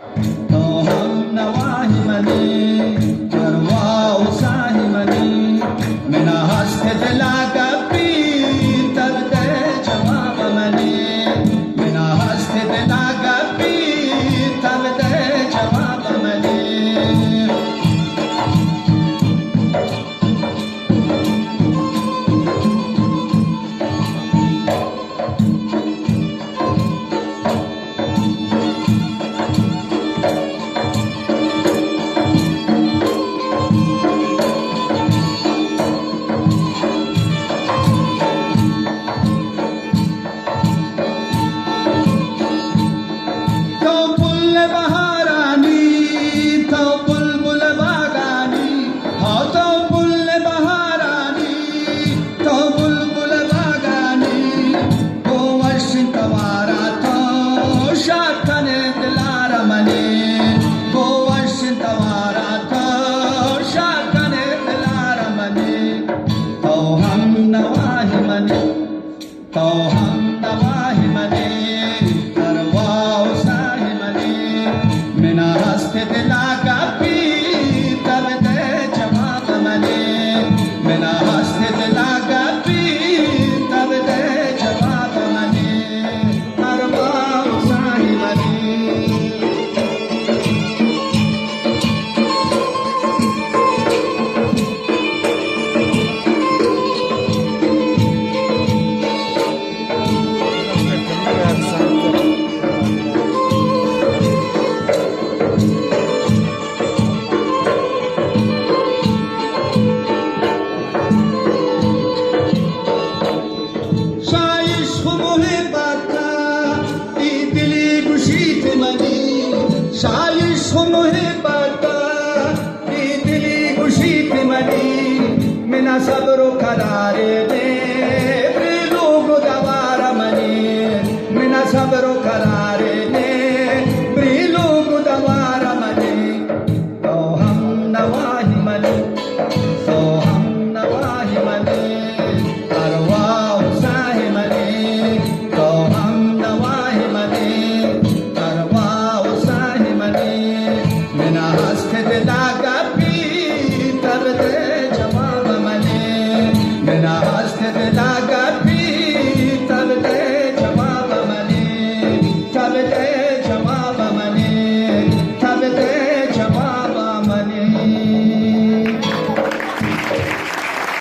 تو ہم نواہی منی، ارواہ و ساہی منی، منا ہست دلا گپی، تب دے جواب منی، منا ہست دلا گپی، تب دے جواب منی۔ تو پل بہارانی، تو بلبل باگانی، ہاں تو پل بہارانی، تو بلبل باگانی، گوں وشیں توارا تو شاد کنے دلار منی، گوں وشیں توارا تو شاد کنے دلار منی۔ تو ہم نواہی منی، تو ہم نواہی منی، ارواہ و ساہی منی، منا ہست دلا گپی، تب دے جواب منی، منا ہست دلا گپی، تب دے جواب منی، ارواہ و ساہی منی۔ شاہ عشق و محبت ءَ اے دلی گوشیت منی، شاہ عشق و محبت ءَ اے دلی گوشیت منی، منا صبر و قرار نے، برے لوگ و دوار منی، منا صبر و قرار نے،